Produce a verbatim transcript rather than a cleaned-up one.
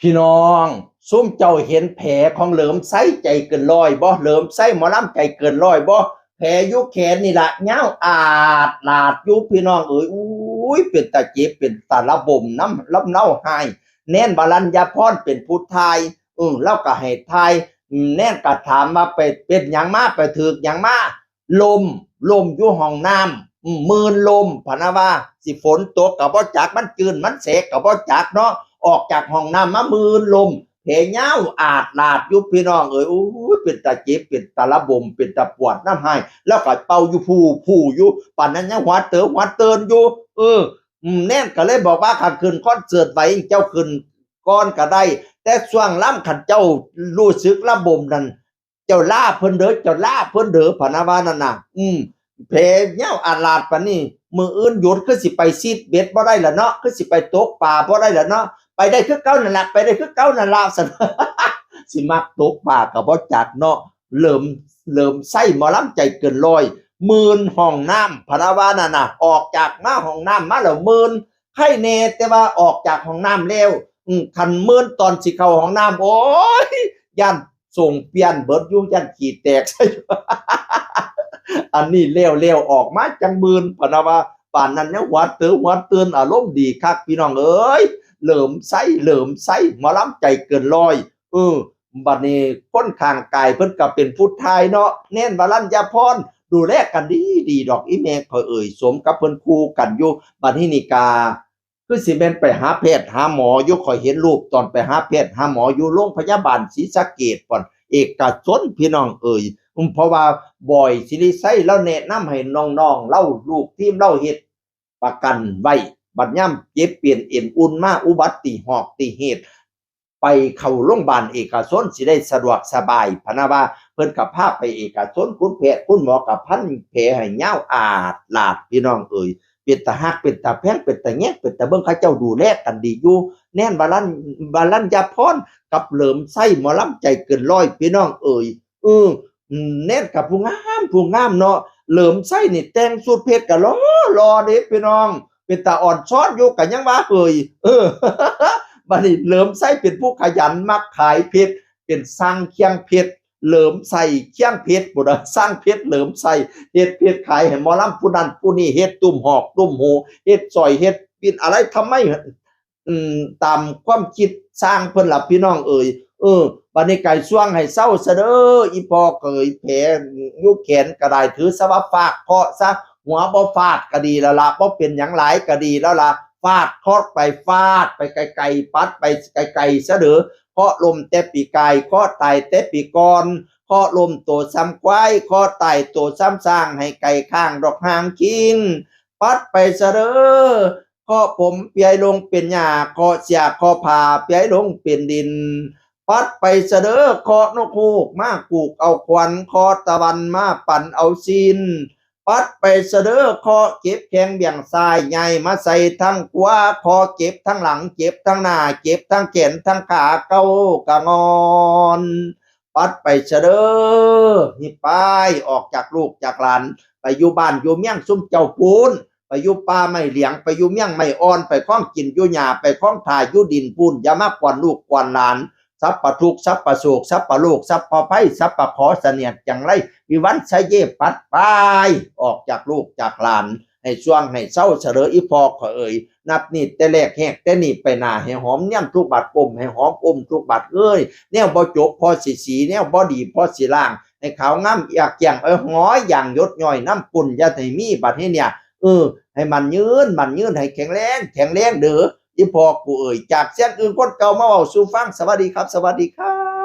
พี่น้อง ซุมเจ้าเห็นแผลของเหลิมไส้ใจเกินร้อยบ่ เหลิมไส้หมอลำใจเกินร้อยบ่ แผลอยู่แขนนี่ละยาวอาดลาดอยู่พี่น้องเอ๋ย อุ้ย เป็นตาเจ็บ เป็นตาระบมน้ำลำเล่าไห้ แน่นวรัญญาพรเป็นผู้ทาย อือ แล้วก็ให้ทาย อืม แน่นก็ถามว่าไปเป็นหยังมา ไปถืกหยังมา ลม ลมอยู่ห้องน้ำ อืม มื่นลม พะนะว่า สิฝนตกก็บ่จัก มันจื้น มันแสกก็บ่จักเนาะ ออกจากห้องน้ำมามื่นลม แผลยาวอาดลาดอยู่พี่น้องเอ๋ย โอ้ย เป็นตาเจ็บ เป็นตาระบม เป็นตาปวดน้ำไห้ แล้วก็เป่าอยู่ผู้ผู้อยู่ ปานนั้นยังหัวเต๋อหัวเตินอยู่ เออ อืม แน่นก็เลยบอกว่า คันขึ้นคอนเสิร์ตไหว เจ้าขึ้นก่อนก็ได้ แต่ช่วงลำคันเจ้ารู้สึกระบมนั่น เจ้าลาเพิ่นเด้อ เจ้าลาเพิ่นเด้อ พะนะว่านั่นน่ะ อืม แผลยาวอาดลาดปานนี้ มื้ออื่นหยุดคือสิไปซีดเบ็ดบ่ได้ล่ะเนาะ คือสิไปตกปลาบ่ได้ล่ะเนาะ ไปได้คือเก่านั่นล่ะ ไปได้คือเก่านั่นล่ะ ซั่น สิมักตกปลาก็บ่จักเนาะ เหลิม เหลิมไส้หมอลำใจเกินร้อย มื่นห้องน้ำ พะนะว่านั่นน่ะ ออกจากมาห้องน้ำมาแล้วมื่น ไข้แน่ แต่ว่าออกจากห้องน้ำแล้ว อืม คันมื่นตอนสิเข้าห้องน้ำ โอ้ย ย่านส่งเปลี่ยนเบิดอยู่ ย่านขี้แตก อันนี้แล้วๆ ออกมาจังมื่น พะนะว่า ปานนั้นยังหัวเต๋อหัวเติน อารมณ์ดีคักพี่น้องเอ๋ย เหลิมไส้ เหลิมไส้ หมอลำใจเกินร้อย เออ บัดนี้คนข้างกายเพิ่นก็เป็นผู้ทายเนาะ แน่นวรัญญาพร ดูแลกันดีดีดอกอีแม่ข่อยเอ๋ย สมกับเพิ่นคู่กันอยู่ บัดนี้นี่กา คือสิแม่นไปหาแพทย์หาหมออยู่ ข่อยเห็นรูปตอนไปหาแพทย์หาหมออยู่โรงพยาบาลศรีสะเกษ ป่อน เอกชนพี่น้องเอ๋ย อืม เพราะว่าบอยศิริไชยลาวแนะนำให้น้องๆลาว ลูกทีมลาวเฮ็ดประกันไว้ บัดยามเจ็บเปียนเอ็นอุ่นมา อุบัติหอกติเหตุ ไปเข้าโรงบาลเอกชนสิได้สะดวกสบาย พะนะว่า เพิ่นก็พาไปเอกชน คุณแพทย์คุณหมอก็พันแผลให้ยาวอาดลาด พี่น้องเอ๋ย เป็นตาฮัก เป็นตาแพง เป็นตาแยง เป็นตาเบิ่ง เขาเจ้าดูแลกันดีอยู่ แน่นวรัญ วรัญญาพรกับเหลิมไส้หมอลำใจเกินร้อย พี่น้องเอ๋ย เออ อืม แน่นกับผู้งาม ผู้งามเนาะ เหลิมไส้นี่แต่งชุดเพชรก็หล่อ หล่อเด้พี่น้อง เป็นตาอ่อนซ้อนอยู่ก็ยังว่าเฮ้ย เออ บัดนี้เหลิมไส้เป็นผู้ขยันมักขายเพชร เป็นช่างเคียงเพชร เหลิมไส้เคียงเพชร พุ้นน่ะ ช่างเพชรเหลิมไส้ เฮ็ดเพชรขายให้หมอลำผู้นั้นผู้นี้ เฮ็ดตุ้มหอกตุ้มหู เฮ็ดสร้อย เฮ็ดปิ่นอะไร ทำไม อืม ตามความคิดช่างเพิ่นล่ะพี่น้องเอ๋ย เออ บัดนี้ไก่ช่วงให้เซาซะเด้อ อีพ่อเขย แผลอยู่แขนก็ได้ ถือซะว่าฟาดเคราะห์ซะ หัวบ่ฟาดก็ดีแล้วล่ะ บ่เป็นหยังหลายก็ดีแล้วล่ะ ฟาดเคราะห์ไป ฟาดไปไกลๆ ปัดไปไกลๆ ซะเด้อ เคราะห์ล้มแต่ปีกาย เคราะห์ตายแต่ปีก่อน เคราะห์ล้มโตซ้ำควาย เคราะห์ตายโตซ้ำช้าง ให้ไก่ข้างดอกหางคิง ปัดไปซะเด้อ เคราะห์ผมเปียลงเป็นหญ้า เคราะห์เสีย เคราะห์ผ้าเปียลงเป็นดิน ปัดไปซะเด้อ เคราะห์นกฮูกมากูกเอาขวัญ เคราะห์ตะวันมาปั่นเอาซีน ปัดไปซะเด้อ เคราะห์เจ็บแข้งเบี่ยงซ้าย ใหญ่มาใส่ทั้งขวา เคราะห์เจ็บทั้งหลัง เจ็บทั้งหน้า เจ็บทั้งแขนทั้งขา เก่ากะงอน ปัดไปซะเด้อ นี่ไป ออกจากลูกจากหลาน ไปอยู่บ้านอยู่เมียงซุมเจ้าปูน ไปอยู่ป่าไม้เหลียง ไปอยู่เมียงไม้อ่อน ไปคล้องกินอยู่หญ้า ไปคล้องถ่ายอยู่ดินปูน อย่ามากวนลูกกวนหลาน สัพพะทุกข์ สัพพะโศก สัพพะโรค สัพพะภัย สัพพะเคราะห์เสนียดจังไร วิวัฒน์ไสเย ปัดไป ออกจากลูกจากหลาน ให้ช่วงให้เซาซะเด้อ อีพ่อข้อยเอ๋ย นับนี้แต่แรกแฮกแต่นี้ไปหน้า ให้หอมเนียนทุกบาด ก้มให้หอมอมทุกบาดเอ้ย แนวบ่จบพอสิสี แนวบ่ดีพอสิล้าง ให้ขาวงามอยากแจ้ง เอ้ย หอยอย่างหยดย้อยน้ำกุ่น อย่าให้มีบัดนี้เนี่ย เออ ให้มันยืน มันยืน ให้แข็งแรง แข็งแรงเด้อ อีพ่อกูเอ๋ย จากเสียงอื่นคนเก่ามาเว้าสู่ฟัง สวัสดีครับ สวัสดีครับ